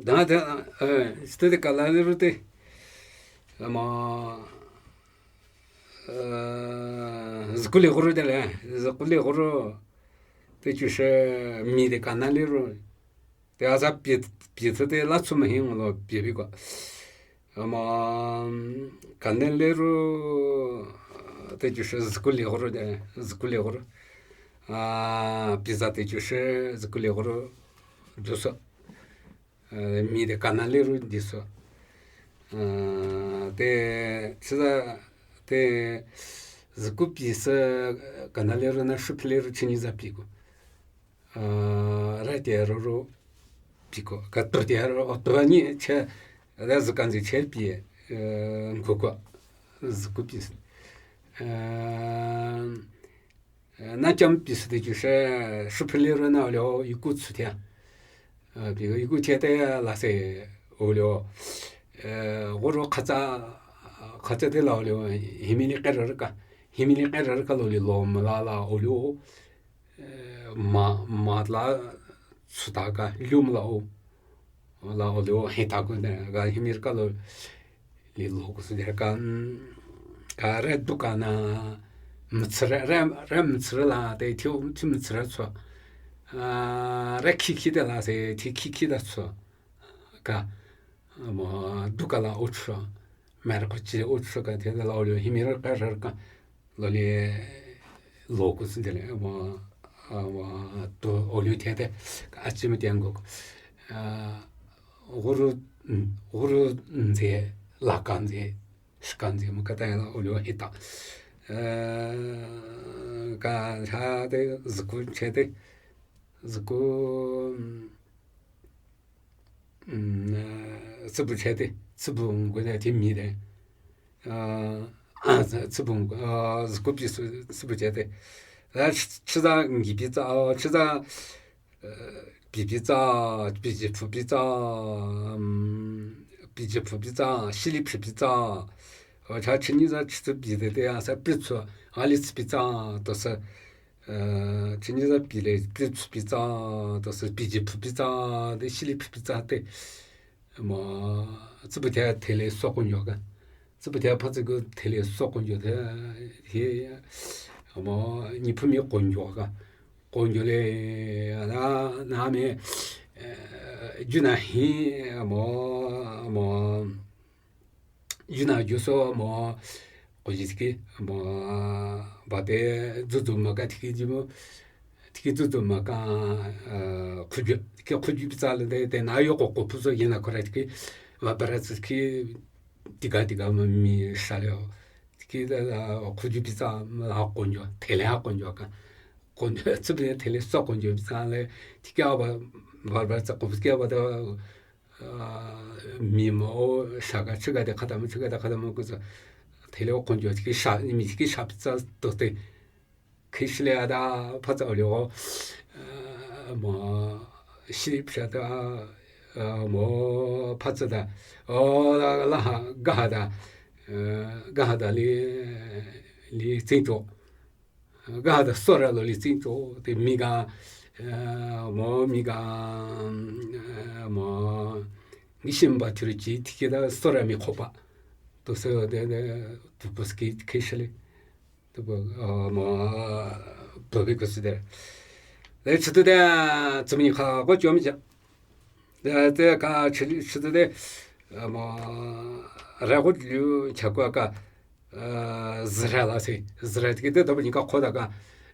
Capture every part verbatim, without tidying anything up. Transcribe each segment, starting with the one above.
Tangade, eh, sitade kala lirü te. Ama, eh, zikuli guru dele, zikuli guru. Te chushe mi de kana lirü. Te aza pi, pi te la tsuma hing lo pi bi kwa. Ama, kana lirü, te chushe zikuli guru de, zikuli guru. Ah, pizza te chushe zikuli guru. Dusa. Eh, mi de kana lirü diso. Ah, te, chiza, te, ziku pizza kana lirü na shupi lirü chini za pi ko. Ah, ra te ro ro pi ko. Ka to te ro, o to ni che, da zikan zi che pi, eh, nku ko. Ziku pizza. Eh, 那讲比斯的就是视频里头那了一股出天，呃，比如一股天的那些，哦了，呃，我说卡扎，卡扎的老了，黑米的盖着个，黑米的盖着个老了，老么啦啦，哦了，呃，马，马啦，出大个，六么啦，哦。 La o leo hei ta ko ne, ga himir ka lo, li lo ko su de ka, ka re du ka na, mtsre, re, re mtsre la, te ti, ti mtsre tsua. Ah, re ki ki de la se, ti ki ki da tsua. Ka, mo, du ka la o tsua. Mer ko chi o tsua ka, te la o leo himir ka re ka. Loli lo ko su de le, wa, wa, to, o lu te te, ka achi me tiang go. Ah, guru, guru nze, la kan ze, shi kan ze, mo ka ta la, o lu hita. Eh, ka cha te, ziku che te, ziku, mm, eh, zibu che te, zibu ngu de, ti mi de. Ah, ah, zibu, ah, ziku pi su, zibu che te. La chi, chi za ngi pi za, ah, chi za, eh, pi pi za, pi ji pu pi za, mm, pi ji pu pi za, shi li pi pi za. Ah, cha chi ni za chi zu pi de de, ah, sa pi zu, ah, li pi za, to sa, eh, chi ni za pi le, pi zu pi za, to sa pi ji pu pi za, de shi li pi pi za de. Mo, zibu te te le so ko nyo ka. Zibu te pa ziku te le so ko nyo te, he, mo, ni pu mi ko nyo ka. Ko nyo le, na, na me, eh, ju na hi, mo, mo, ju na ju so, mo, ko ji ki, mo, ba te, zu zu ma ka ti ki ji mo, ti ki zu zu ma ka, eh, ku ju, ti ki ku ju pi za le de, de na yo ko ko pu so ye na ko ra ti ki, wa ba ra ti ki, ti ka, ti ka ma mi sha le o. Ki da, da, khu ju pi za, la kon jo, te le ha kon jo ka. Kon jo, tsu pi te le so kon jo pi za le, ti kya ba, ba, ba, za ko pi kya ba da, ah, mi mo, sha ka, chi ka de ka da mo, chi ka de ka da mo, ko za, te le kon jo, ki sha, mi ki sha pi za, to te. Ki shi le a da, pa za o le o, ah, mo, shi pi za da, ah, mo, pa za da, o, la, la ha, ga ha da, 呃，干哈的哩，哩真多，干哈的说了咯哩真多，对米干，呃，么米干，呃，么，你信吧，就是几天的说了没可吧，都是的，的，都不是给，给谁嘞，都不，呃，么，不被个是的。来，吃的的，怎么你看，我讲没讲？ Te, te ka chi, chi te te, eh, mo, re gu liu cha kua ka, eh, zira la se, zira te ki te tabu nika kho da ka,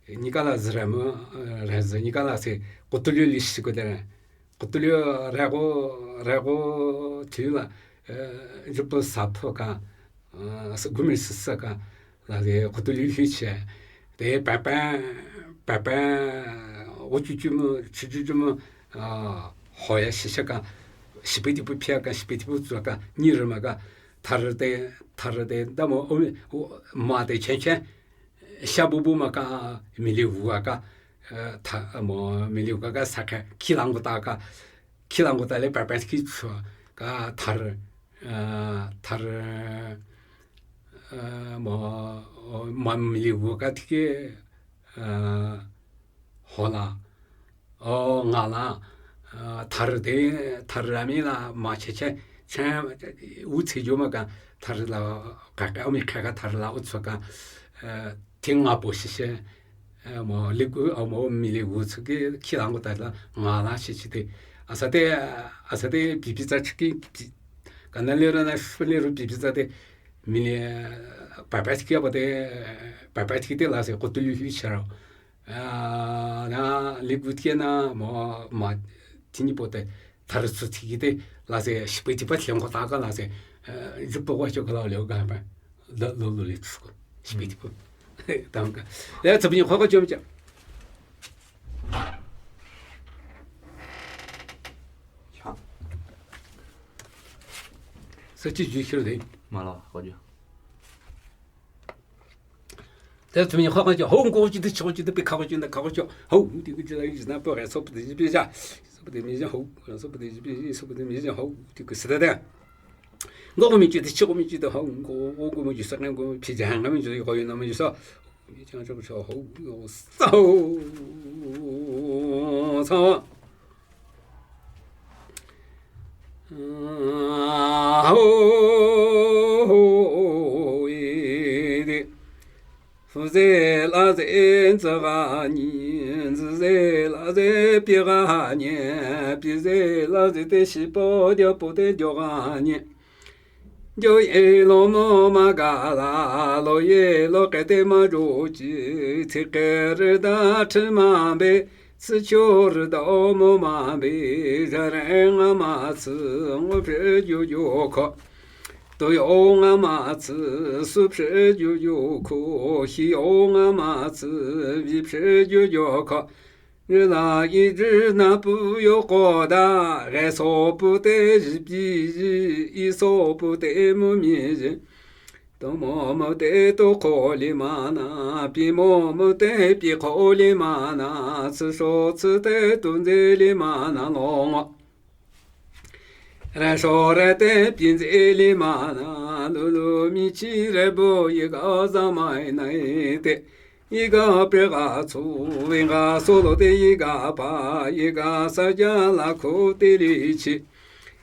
nika la zira mo, eh, re zi, nika la se, kutu liu li shi ko de re. Kutu liu re gu, re gu chi la, eh, jupu sa phu ka, eh, sa gumi sa sa ka, la de kutu liu li chi, de pa pa, pa pa, gu ju ju mo, chi ju ju mo, ah, ho ya shi sha ka, shi pi ti pu pia ka, shi pi ti pu zua ka, ni re ma ka, tar de, tar de, da mo, o, o, ma de chen chen, sha bu bu ma ka, mi li wu ka, eh, ta, mo, mi li wu ka, ka sa ka, ki lang gu ta ka, ki lang gu ta le pa pa ki chua, ka tar, eh, tar, eh, mo, o, ma mi li wu ka ti ki, eh, ho la, o, nga la, Tharü de, tharü amila ma che che, che, u che jo ma ka, tharü la, ka ka, omi ka ka tharü la, u che ka, eh, ting nga po shi she, eh, mo li gu, o mo mi li gu che ki, ki la ngo ta la, nga la shi shi de. Asa de, asa de, bi bi za chi ki, bi, ka na le ro na, shu le ro bi bi za de, mi li, eh, pa pa chi ki ba de, eh, pa pa chi ki de la se, ko tu li li cha ro. Ah, na, li gu tia na, mo, ma, tini po te, tar su ti ki te, la se, shipe ti pa tiang ko ta ka la se, eh, ju po wa cho ka la leo ga pa. Lo, lo, lo, le su ko. Shipe ti po. Tang ka. Le, tsabi ni kwa kwa cho mi cha. Sa chi ju shiro de. Ma lo, kwa jo. Te tumi hwa ka jo, hong ko ji de cho ji de pe ka ko ji na ka ko jo. Ho, ti ko ji la ji na po ga so pe de ji pe ja. So pe de mi ja ho, so pe de ji pe ji, so pe de mi ja ho, ti ko se de. Ngo ko mi ji de cho ko mi ji de ho, ngo, ngo ko mi ji sa ngo pi ja hang mi ji ko yo na mi ji sa. Mi ja cho cho ho, yo sa ho. Sa. Fu ze la ze nzi ga ni, nzi ze la ze pi ga ni, pi ze la ze te shi po dio po te dio ga ni. Dio ye lo mo ma ga la, lo ye lo ke te ma jo ji, ti ke re da chi ma be, Tsi cho ri dao mo ma bi, ja re nga ma tsi, ngo phe ju ju ko. To yo nga ma tsi, su phe ju ju ko. Hi yo nga ma tsi, vi phe ju ju ko. Ri la i ji na pu yo ko da, re so pu te ji pi ji, i so pu te mu mi ji. To mo mo te to ko li ma na, pi mo mo te pi ko li ma na, tsi so tsi te tu nze li ma na lo ngo. Re so re te pi nze li ma na, lu lu mi chi re bo i ga za mai nai te. I ga pe ga tsu, i ga so lo te i ga pa, i ga sa ja la ko te li chi.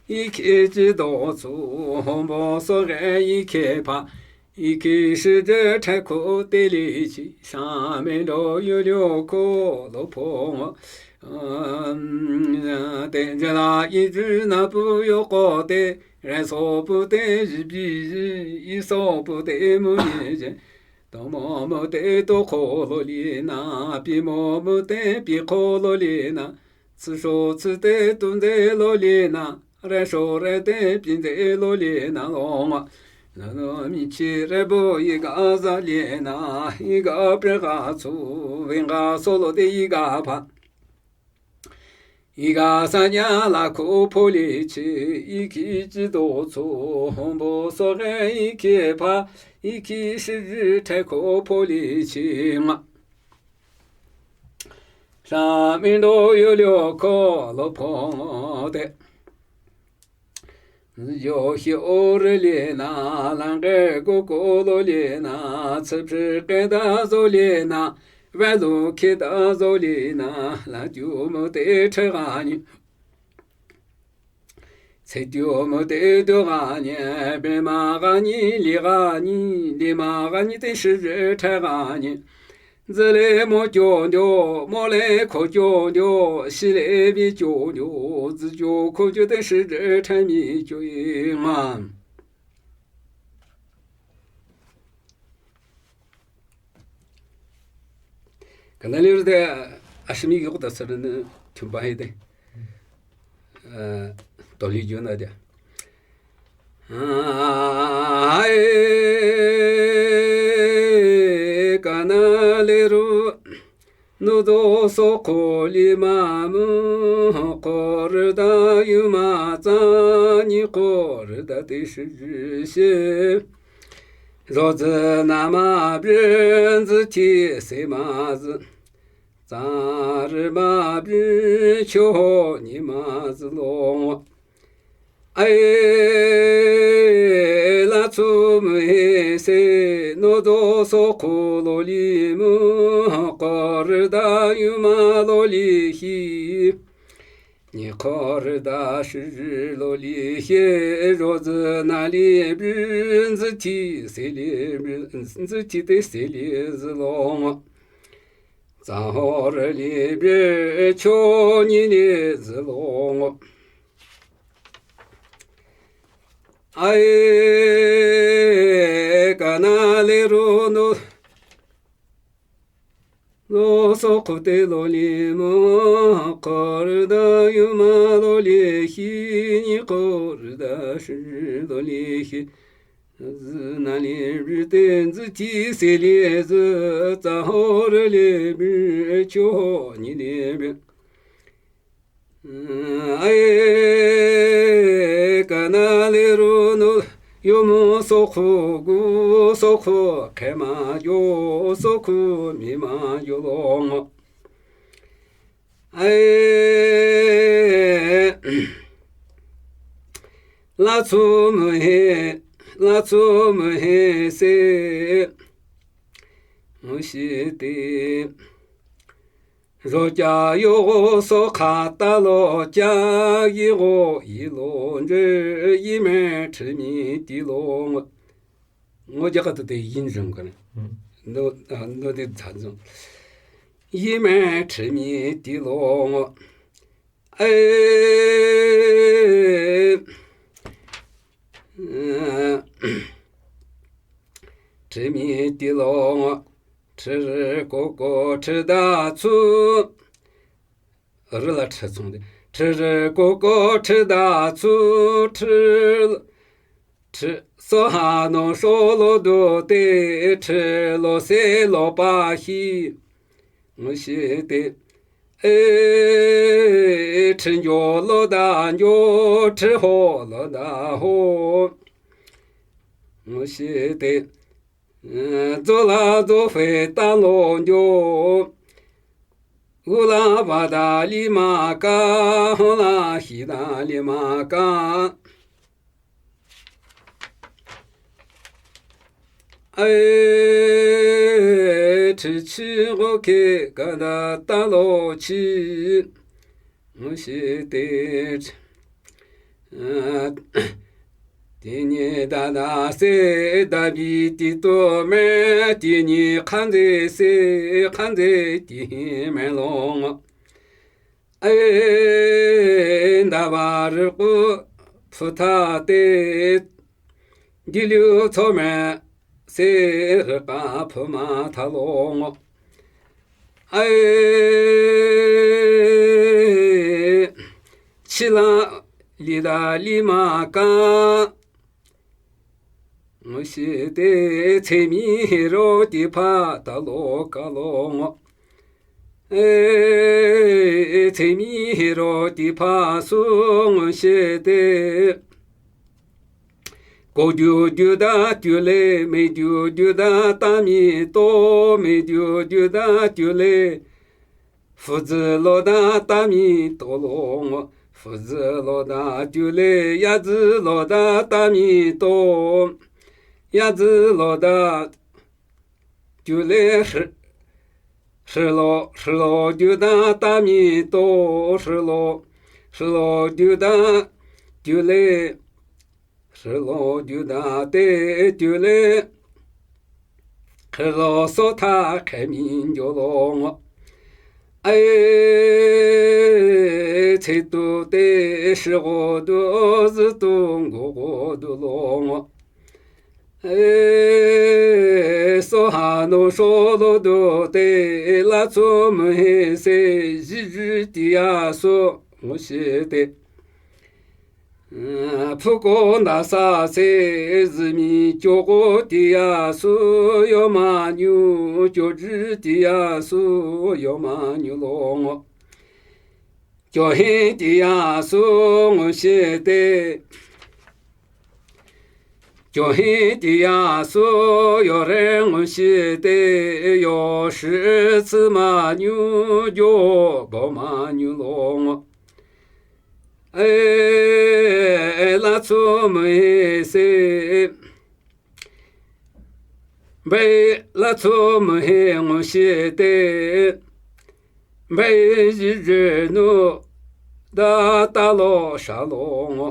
I ke ji do tsu, hon bo so ge i ke pa. I ke shi je te ko te li chi, sha me do yu liu ko lo po ngo. Te je la i ji na pu yo ko te, re so pu te ji pi ji, i so pu te mu ni je. To mo mo te to ko lo li na, pi mo mo te pi ko lo li na, tsi so tsi te tu nze lo li na, re so re te pi nze lo li na lo ngo. Na lo mi chi re bo i ga za li na, i ga pe ga tsu, i ga so lo te i ga pa. I ga sa nya la ko po li chi, i ki ji do tsu, hon bo so ge i ki pa, i ki shi ji te ko po li chi ma. Sha mi do yu liu ko lo po ngo te. Yo hi o re li na, lang ge go ko lo li na, tsi pri ke da zo li na, ve lu ki da zo li na, la ju mo te che ga ni. Tsi ju mo te du ga ni, be ma ga ni, li ga ni, li ma ga ni te shi che ga ni. Zi le mo jo jo, mo le ko jo jo, shi le bi jo jo, zi jo ko jo te shi che mi jo i ma. Ka na li ru de, a shi mi yo da sa ne, chum ba he de. Eh, to li jo na de. Ai, ka na li ru, nu do so ko li ma mu, ko ri da yu ma za ni ko ri da te shi ji xie. Zo zi na ma bi zi ti se ma zi. Za ri ma bi cho ni ma zi lo. Ai, la tsu mu he se, no do so ko lo li mu, ko ri da yu ma lo li hi. Nyi khorü da shürü lo li hie rozü nali bü nzüti seli bü nzüti te seli zü long. Tsahorü li bü cho nyi li zü long. Ae kana le ro no. Lo so khu te lo li ma khorü da yu ma lo li hi nyi khorü da shürü lo li hi. Zü nali bü te nzüti seli zü tsahorü li bü cho nyi li bü. Ae kana le ro no yo mo so khu gu so khu khe ma yo so khu mi ma yo long. Ae la tsu mu he la tsu mu he se mo shi te. Zo kya yo so kha ta lo kya yi go yi lo nje yi me chü mi ti lo ngo. Ngo ja ka te yin zhong ka ne. No no de za zhong. Yi me chü mi ti lo ngo. Ae. Chü mi ti lo ngo. Chü ko ko chü da chu. Rü la chü chung de. Chü ko ko chü da chu chü. Chü so ha no so lo do te chü lo se lo pa hi. Ngo shi te. E chü njo lo da njo chü ho lo da ho. Ngo shi te. Zo la zo fe ta lo njo. Gu la ba da li ma ka ho la hi da li ma ka. Ae chü chi go ke ka da ta lo chi. Ngo shi te. Ti ni da da se da bi ti to me ti ni khan ze se khan ze ti hi me long. Ae nda ba rü ku phu tha te di liu cho me se rü ka phu ma tha long. Ae chi la li da li ma ka. Ngo shi te che mi he ro ti pha ta lo ka long. E che mi he ro ti pha su ngo shi te. Ko ju ju da ju le me ju ju da ta mi to me ju ju da ju le. Fu zi lo da ta mi to long. Fu zi lo da ju le ya zi lo da ta mi to. Ya zi lo da ju le shi lo shi lo ju da ta mi to shi lo shi lo ju da ju le. Shi lo ju da te ju le. Shi lo so tha khe mi jo long. Ae che tu te shi go du zi tu ngo go du long. Ae so ha no so lo du te la tsu mu he se ji ji ti ya so ngo shi te. Phu ko nda sa se zi mi jo ko ti ya su yo ma nyu jo ji ti ya su yo ma nyu long. Jo hi ti ya su ngo shi te. Jo hi ti ya su yo re ngo shi te yo shi tsi ma nyu jo bo ma nyu long. E la tsu mu he se. Bei la tsu mu he ngo shi te. Bei ji ji nu. da ta lo sha lo ngo.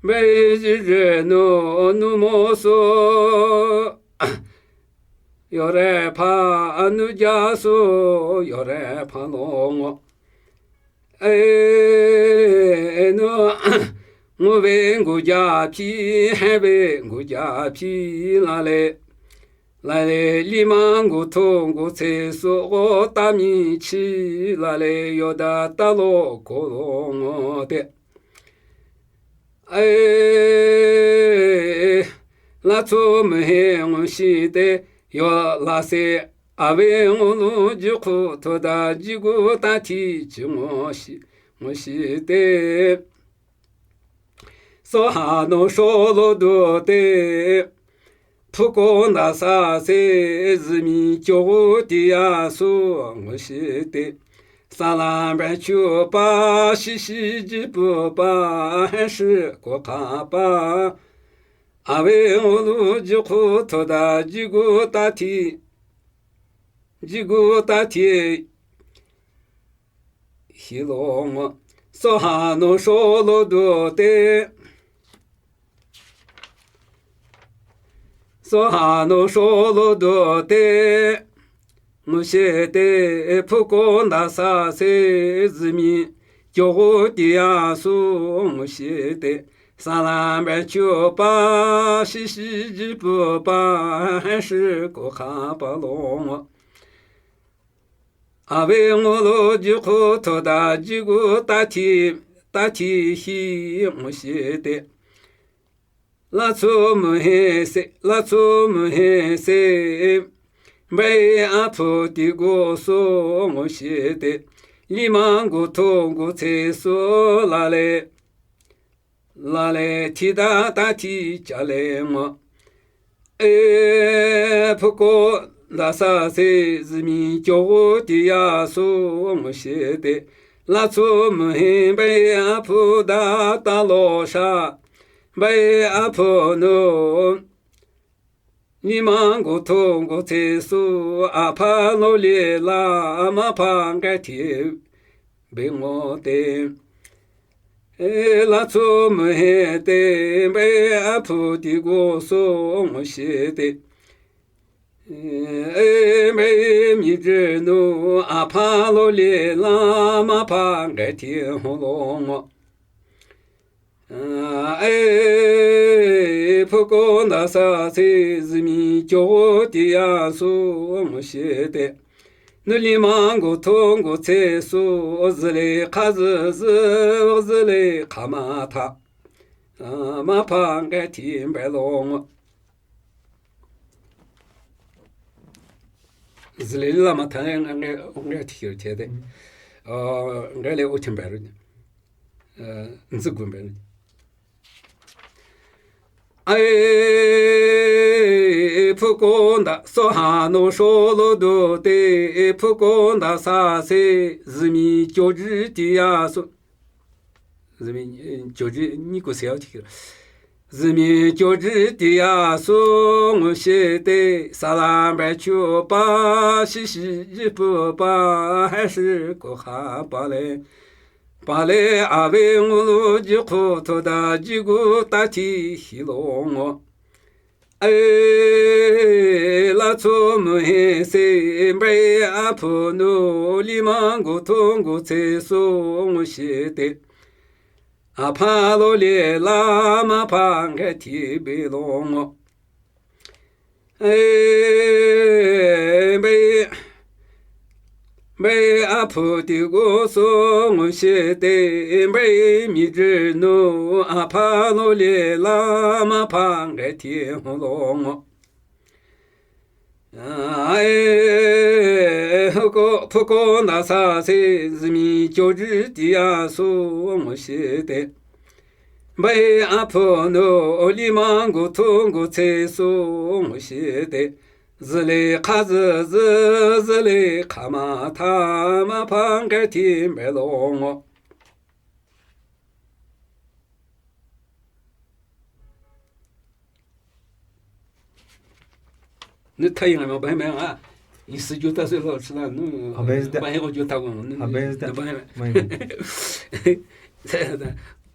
Mei ji ji nu nu mo so. Yore pha anu ja so yore pha lo ngo. E nu ngu ve ngu ja phi, he ve ngu ja phi la le. La le li ma ngu tho ngu tse so go ta mi chi la le yo da ta lo ko lo ngo te. E la tso me he ngu shi te yo la se a ve ngu lu ji khu tho da ji gu ta ti chi ngo shi ngo shi te. So ha no sho lo du te. Phu ko nda sa se zi mi kyo gu ti ya su ngo shi te. Sa la mbe chu pa shi shi ji pu pa he shi ko kha pa. A ve ngu lu ji khu tho da ji gu ta ti. Ji gu ta ti. Hi lo ngo. So ha no sho lo du te. So ha no sho lo du te. Ngo shi te phu ko nda sa se zi mi kyo gu ti ya su ngo shi te. Sa la mbe chu pa shi shi ji pu pa he shi ko kha pa lo ngo. A ve ngu lu ji khu tho da ji gu ta ti ta ti hi ngo shi te. La tsu mu he se la tsu mu he se. Mbe a phu ti gu su ngo shi te. Li ma ngu tho ngu tse su la le. La le ti da ta ti cha le ngo. E phu ko nda sa se zi mi kyo gu ti ya su ngo shi te. La tsu mu he mbe a phu da ta lo sha. Mbe a phu nu. Ni ma ngu tho ngu tse su a pha lo le la ma pha ngai ti be ngo te. E la tsu mu he te mbe a phu ti gu su ngo shi te. E mbe mi ji nu a pha lo le la ma pha ngai ti ho lo ngo. E phu ko nda sa se zi mi kyo ti ya su ngo shi te. Nu li ma ngu tho ngu tse su zi le kha zi zi zi le kha ma tha. Ma pha ngai ti mbe lo ngo. Zi le la ma tha ngai ngai ti te. Ngai le u ti mbe ru. Nzi gu mbe ru. Ai phu ko nda so ha no sho lo du te phu ko nda sa se zi mi kyo ji ti ya su. Zi mi kyo ji ni ko se ya ti. Zi mi kyo ji ti ya su ngo shi te sa la mbe chu pa shi shi ji pu pa he shi ko kha pa le. Pa le a ve ngu lu ji khu tho da ji gu ta ti hi lo ngo. E la tsu mu he se mbe a phu nu li ma ngu tho ngu tse su ngo shi te. A pha lo le la ma pha ngai ti be lo ngo. E mbe mbe a phu ti gu su ngo shi te mbe mi ji nu a pha lo le la ma pha ngai ti ho lo ngo. Ai phu ko phu ko nda sa se zi mi kyo ji ti ya su ngo shi te. Mbe a phu nu li ma ngu tho ngu tse su ngo shi te. Zi le kha zi zi zi le kha ma tha ma pha ngai ti mbe lo ngo. Ni tha yi ngai ma ba me nga. Isü ju ta sü lo chila nu. Abenz de. Ba he o ju ta ko nu. Abenz de. Ba he. Mai.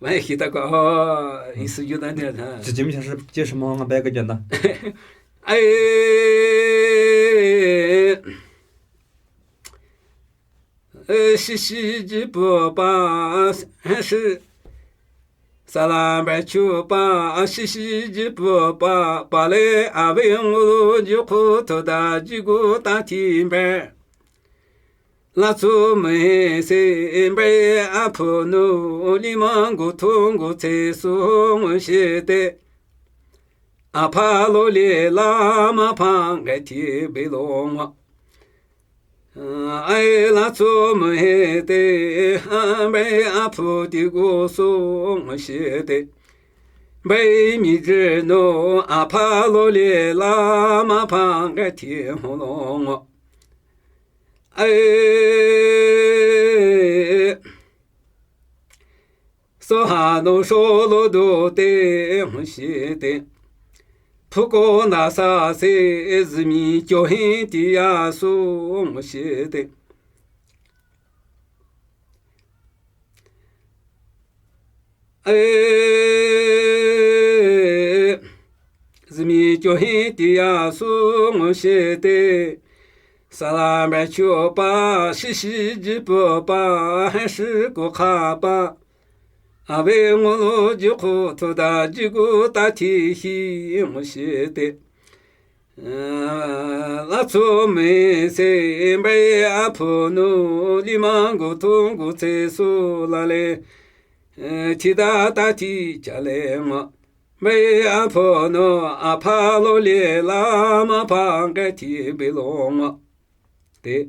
Ba he kita ko. Oh, isü ju ta de. Chi chi mi cha shi, chi shi mo nga ba ka jan da. Ai. Shishi jipupa, shi, salam ba chupa, shishi jipupa, pale awe ngulu jukhu toda jigu ta timbe. Latsu mese mbe apunu lima ngu tungu tse su ngu shite. Apalo le lama pang ti belongwa. Ai latsu mete ambe apu ti gu su shite. Bai mi jeno apalo le lama pang ti holongwa. Ai Sohano sholo do te shite. Phuko nasa se zimi kyo hin ti ya su shite. Eh, zimi kyo hin ti ya su shite. Salam ba chupa, shishi jipupa, hashi ko khapa. Awe ngulu jukhu tuda jigu ta ti hi shite. Latsu mese mbe apunu lima ngu tungu tse su lale. Tida ta ti chale ma. Mbe apunu apalo le lama pang ti belongwa. Te.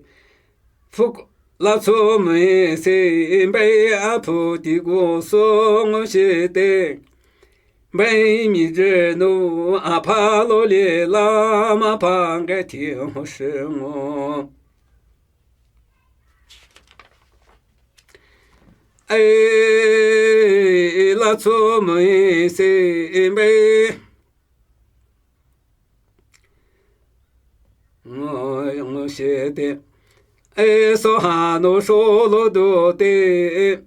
Phuko latsu mese mbe apu ti gu su shite. Bai mi jeno apalo le lama pang ti ho shengo. Ai latsu mese mbe Ngo, ngo shite. E sohano sholo do te.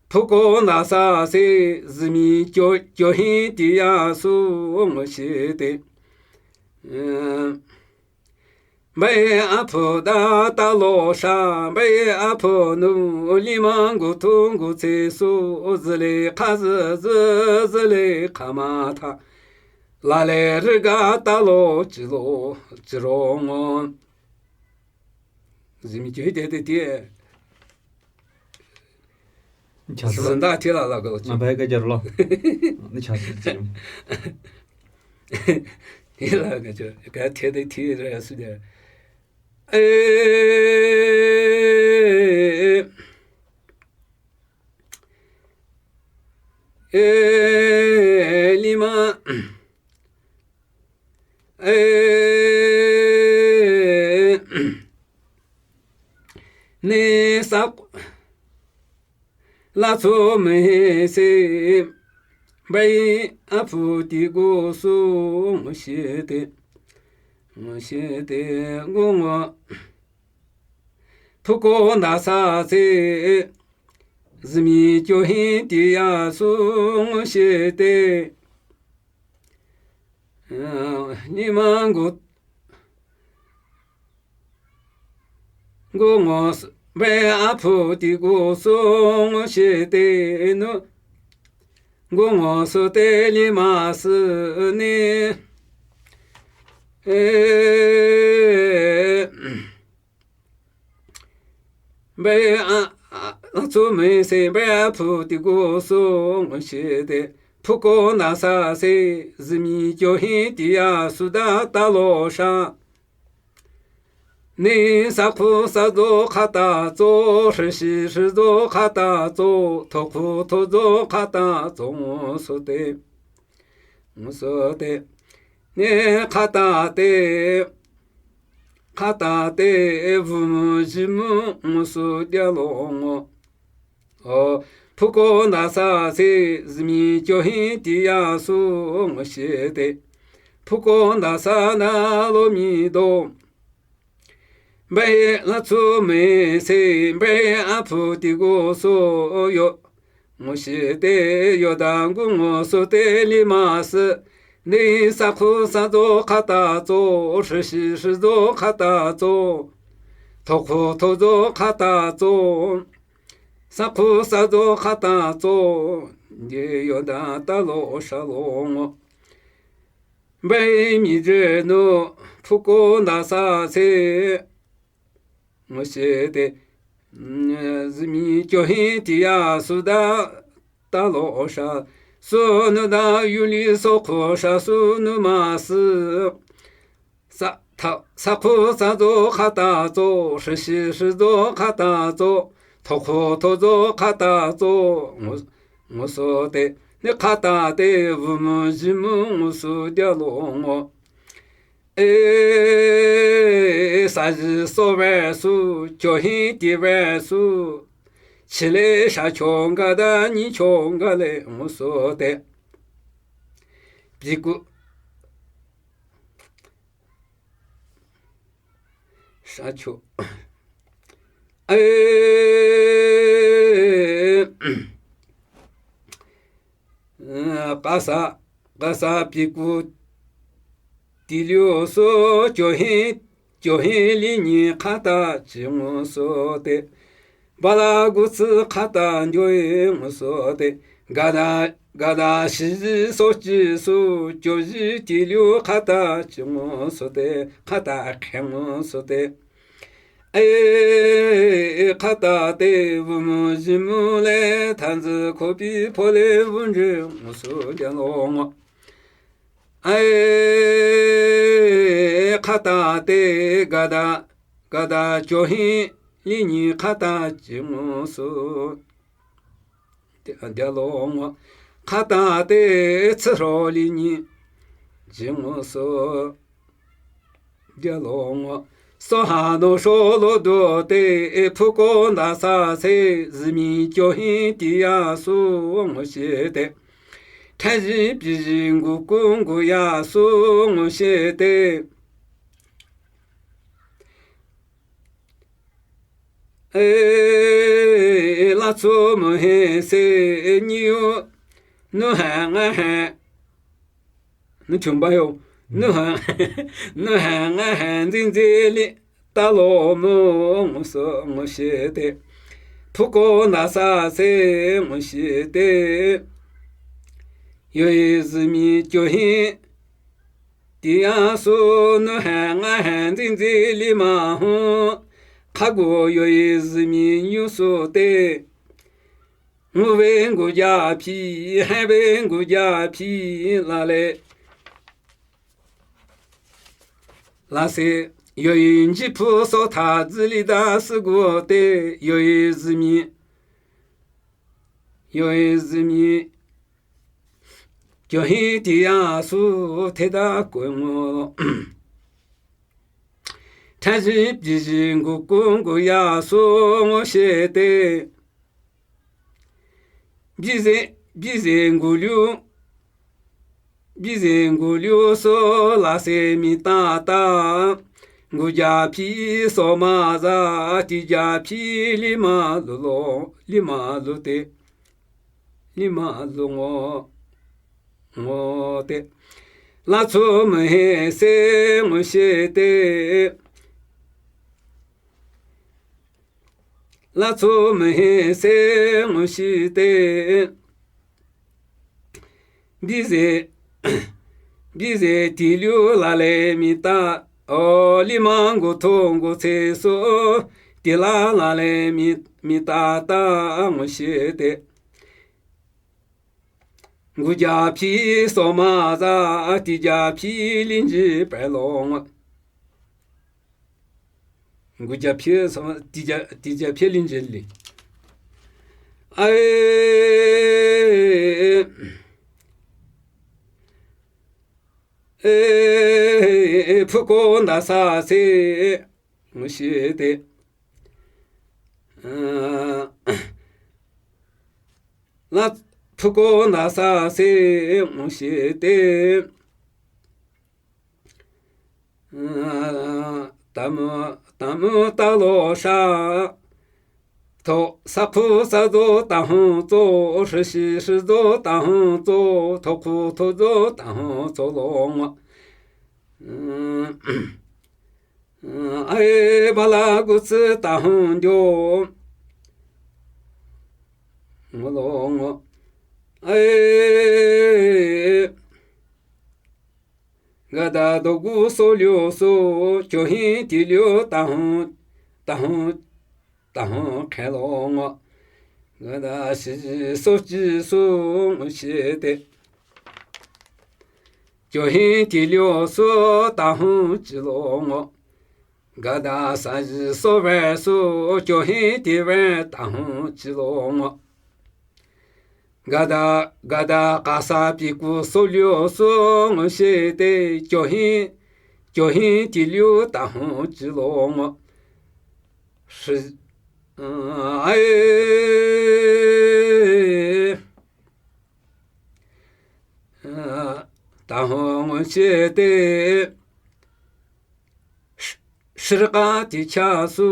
Phuko nasa se zimi kyo, kyo hin ti ya su ngo shite. Eh, Bai apu da ta lo sha, bai apunu lima ngu tungu tse su zile kha zi, zi, zile kha ma ta. Lale riga ta lo chi lo, chi ro ngo. Zimi chi te te te. Zinda ti la la go. Nga bai ka jar lo. Ni cha si ti. Ti la ka jar. Ka te te ti ra su de. Eh, eh, lima. Eh, ne sa. Latsu mese bai apu ti gu su ngo shite. Ngo shite gu ngo. Phuko nasa se zimi kyo hin ti ya su ngo shite. Ni ma ngu, ngu ngo s-, be apu ti gu su ngo shite nu. Ngu ngo su te li ma si ni. Eh, Be a, a, a, tsu me se be a pu ti gu su ngu shi te. Pu ko na sa se zi mi kyo hi ti ya su da ta lo sha. Ni sa ku sa zo kha ta zo, shi shi shi zo kha ta zo, to ku to zo kha ta zo ngu su te. Ngu su te. Ni kha ta te. Kha ta te vu mu ji mu ngu su dia lo ngo. O, pu ko na sa se zi mi kyo hi ti ya su ngu shi te. Phuko nda sa na lo mi do. Bai la tsu me se bai a phu ti go so yo. Ngo shi te yo da gu ngo so te li ma se. Ni sa khu sa zo kha ta zo, shi shi shi zo kha ta zo. Tho khu tho zo kha ta zo. Sa khu sa zo kha ta zo. Ye yo da ta lo sha lo ngo. Bai mi je no phuko nda sa se. Ngo shi te, mm, zi mi kyo hi ti ya su da, ta lo sha, su nu da yu li so khu sha su nu ma si. Sa, ta, sa khu sa zo kha ta zo, shi shi shi zo kha ta zo, tho khu tho zo kha ta zo, ngo, ngo so te, ne kha ta te, vu mu ji mu ngo su dia lo ngo. E, sa ji so ve su, kyo hi ti ve su, chi le sha kyo nga da ni kyo nga le ngo so te. Pi ku. Sha kyo. E, ka sa, ka sa pi ku ti liu so kyo hi, kyo hi li ni kha ta chi ngo so te. Ba la gu tsi kha ta ndyo e ngo so te. Ga da, ga da shi ji so chi su kyo ji ti liu kha ta chi ngo so te. Kha ta khe ngo so te. E, kha ta te vu mu ji mu le than zi ko pi pho le vu nji ngo so ja lo ngo. E, kha ta te ga da, ga da kyo hi li ni kha ta chi ngo so. Dia, dia lo ngo. Kha ta te tsi ro li ni chi ngo so. Dia lo ngo. So ha no sho lo do te e phuko nda sa se zi mi kyo hi ti ya su ngo shi te. Tha ji pi ji ngu ku ngu ya su ngo shi te. E, la tsu mu he se e ni yo. Nu ha nga ha. Nu chun ba yo. Nu ha, nu ha nga ha nzin zi li. Ta lo mu ngo so ngo shi te. Phuko nda sa se ngo shi te. Yo e zi mi kyo hi. Ti ya su nu ha nga ha nzin zi li ma hu. Kha gu yo e zi mi nyu su te. Ngu ve ngu ja pi, ha ve ngu ja pi la le. La se, yo e nji phu so tha zi li da si gu te, yo e zi mi. Yo e zi mi. Kyo hi ti ya su te da ko ngo. Tha ji pi ji ngu ku ngu ya su ngo shi te. Bi ze, bi ze ngu liu, bi ze ngu liu so la se mi ta ta. Ngu ja pi so ma za, ti ja pi li ma lu lo, li ma lu te. Li ma lu ngo, ngo te. La tsu me he se ngo shi te. La tsu me he se ngo shi te. Bi ze, bi ze ti liu la le mi ta. O li ma ngu tu ngu tse su. Ti la la le mi, mi ta ta ngo shi te. Ngu ja pi so ma za, ti ja pi lin ji pe long. Ngu ja pi so ma, ti ja, ti ja pi lin ji li. Ai, e, phu ko nda sa se, ngo shi te. A, la phu ko nda sa se, ngo shi te. Tamü, tamü talo sha. Tho, sakhu sazo tahong tso, hrishi hrizo tahong tso, thokhu thozo tahong tso lo ngo. Ai, bala gutsi tahong jo. Ngo lo ngo. Ai, gada dogu so lyo so, kyo hin ti lyo tahong, tahong, tahong khe lo ngo. Gada shi so chi so ngo shi te. Kyo hin ti lyo so tahong chi lo ngo. Gada sa ji so ve so, kyo hin ti ve tahong chi lo ngo. Gada, gada kasa pi ku so lyo so ngo shi te, kyo hin, kyo hin ti lyo tahong chi lo ngo. Shi, ai, tahong ngo shi te. Sh-, shirka ti cha su.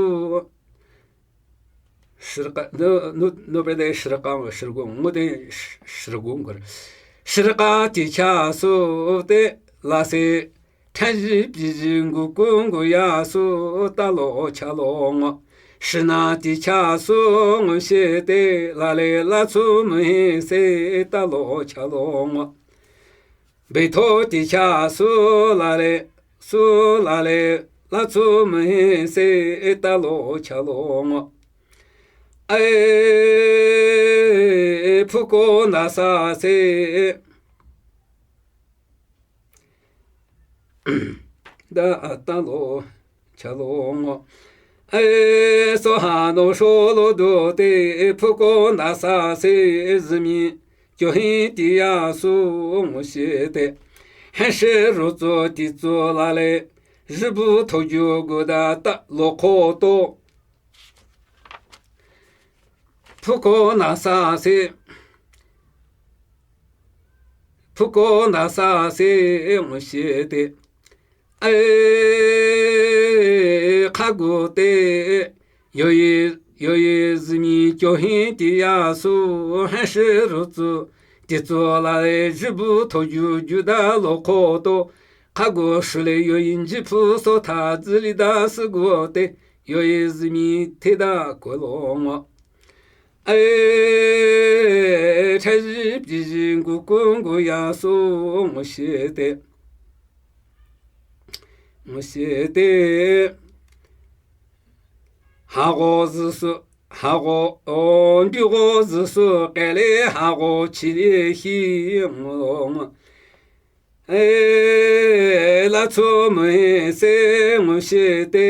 Shirka, no, no, no pe de shirka, shirgong, ngo de sh-, shirgong kar. Shirka ti cha su te la se, thaji piji ngu ku ngu ya su, talo cha lo ngo. Shina ti cha su ngo shi te, la le la chu mu he se, talo cha lo ngo. Beitho ti cha su la le, su la le, la chu mu he se, talo cha lo ngo. Ai, phuko na sa se, da talo cha lo ngo. Ai, so ha no sho lo do te, phuko na sa se, zimi kyo hin ti ya su ngo shi te. Hen shi ru tso ti tso la le, ji bu tho ju gu da ta lo kho to. Phuko na sa se, phuko na sa se ngo shi te. Ai, kha gu te, yo yi, yo yi zimi kyo hin ti ya su, hen shi ru tsu, ti tsu la le, ji bu tho ju ju da lo kho to, kha gu shi le yo yi nji phu so tha zi li da si gu te, yo yi zimi te da ko lo ngo. Ai, thaji piji ngu ku ngu ya su ngo shi te. Ngo shi te. Ha go zi su, ha go, o, ndu go zi su, ke le ha go chi le hi ngo ngo. Ai, la chu mu he se ngo shi te.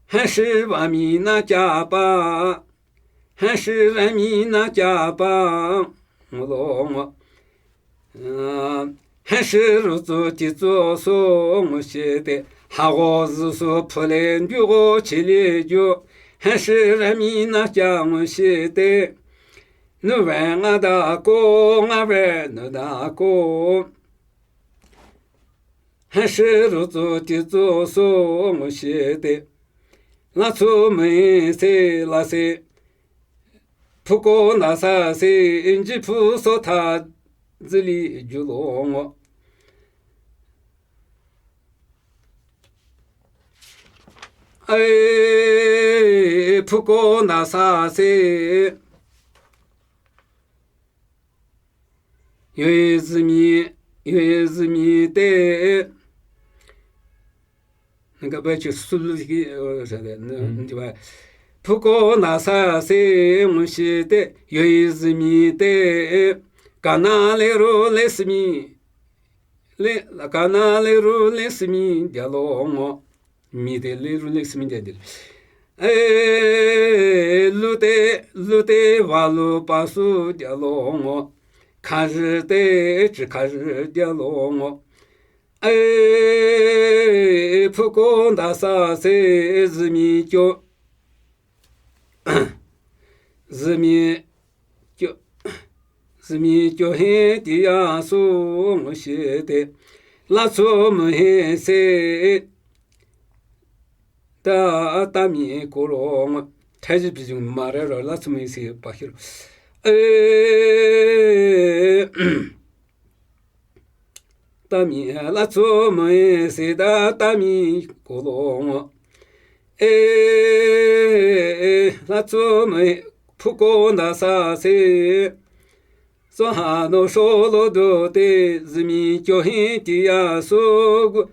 Hen shi ba mi na cha pa, hen shi ra mi na cha pa, ngo lo ngo. Hen shi ru tsu ti tsu so ngo shi te, ha go zi su phu le ndu go chi le ju, hen shi ra mi na cha ngo shi te, nu ve nga da ko, nga ve nu da ko. Hen shi ru tsu ti tsu so ngo shi te. La chu mu he se la se. Phuko na sa se nji phu so tha zi li ju lo ngo. Ai, phuko na sa se. Yoi zimi, yoi zimi te. Nga ba chi sulu ki, o, sa de, ne, Mm. Ndi ba. Phuko na sa se ngo shi te, yoi zimi te. Kana le ru le simi. Le, kana le ru le simi dia lo ngo. Mi te le ru le simi dia de. E, lu te, lu te va lu pa su dia lo ngo. Ka ri te, chi ka ri dia lo ngo. E, phuko na sa se zimi kyo. Zimi kyo, zimi kyo he ti ya su ngo shi te. latsu mühese, ta, tami kolo ngwa. Thaizi pizung mare ro latsu mühese pa hiro. E, tami, latsu mühese ta tami kolo ngwa. E, latsu mühe phuko nda sase. Sohano sholo do te zimi kyo hin ti ya so gu.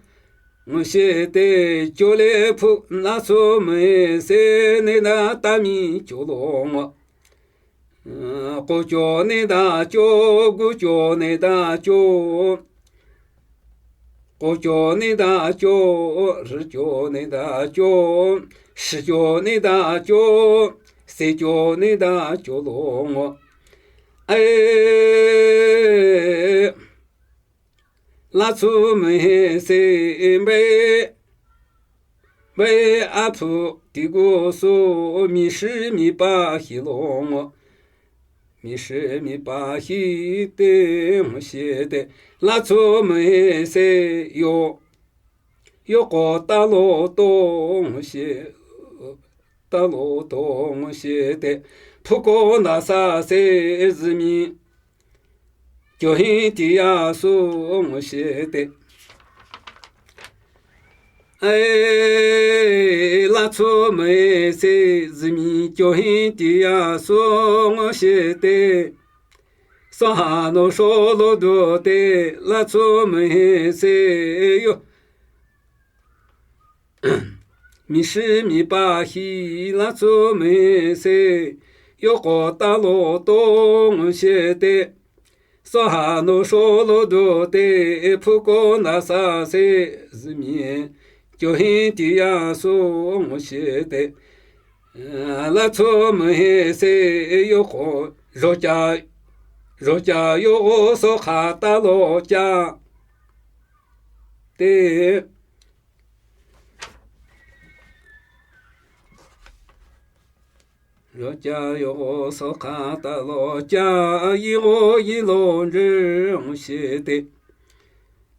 Ngushe te kyo le phu na so me se ne na tami kyo lo ngwa. Ko kyo ne da kyo, gu kyo ne da kyo. Ko kyo ne da kyo, ri kyo ne da kyo, shi kyo ne da kyo, se kyo ne da kyo lo ngwa. Ai, latsu mühese mbe, mbe aphu ti gu so mi shi mi pa hi lo ngwa. Mi shi mi pa hi te ngushe te, latsu mühese yo. Yoko talo to ngushe, talo to ngushe te. Phuko nda sase zimi. Kyo hin ti ya so ngushe te. Ai, latsu mühese zimi kyo hin ti ya so ngushe te. Sohano sholo do te latsu mühese yo. Mi shi mi pa hi latsu mühese yoko talo to ngushe te. Sohano sholo do te phuko nda sase zimi. Kyo hin ti ya so ngushe te. Latsu mühese yoko zokya, zokya yoko so kha talo kya. Te. Zokya yoko so kha talo kya yi go yi lo nje ngushe te.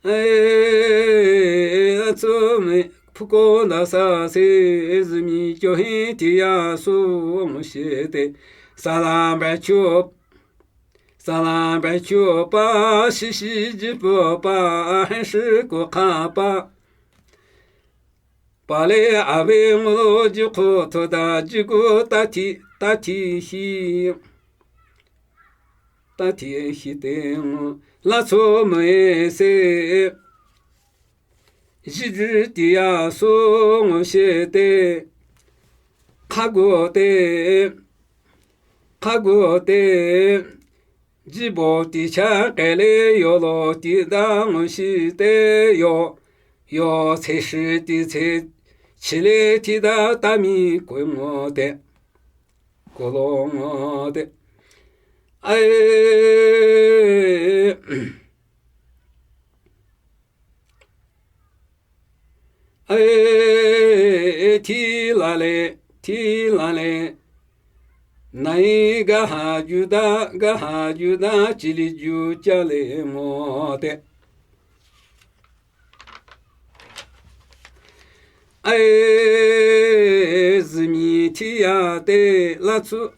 Ai, latsu mü phuko nda sase zimi kyo hin ti ya so ngushe te. Salam ba kyo. Salam ba kyo pa, shi shi ji po pa, hen shi ko kha pa. Pale abe ngo ji ko to da ji ko ta ti, ta ti hi. Ta ti hi te ngo. Latsu mühese. Ji ji ti ya so ngushe te. Kha go te. Kha go te. Ji bo ti cha ke le yo lo ti da ngushe te yo. Yo che shi ti che chi le ti da tami ko ngo te. Ko lo ngo te. Ai. Ai, ti la le, ti la le. Nai ga ha ju da, ga ha ju da, chi li ju cha le mo te. Ai, zimi ti ya te, latsu.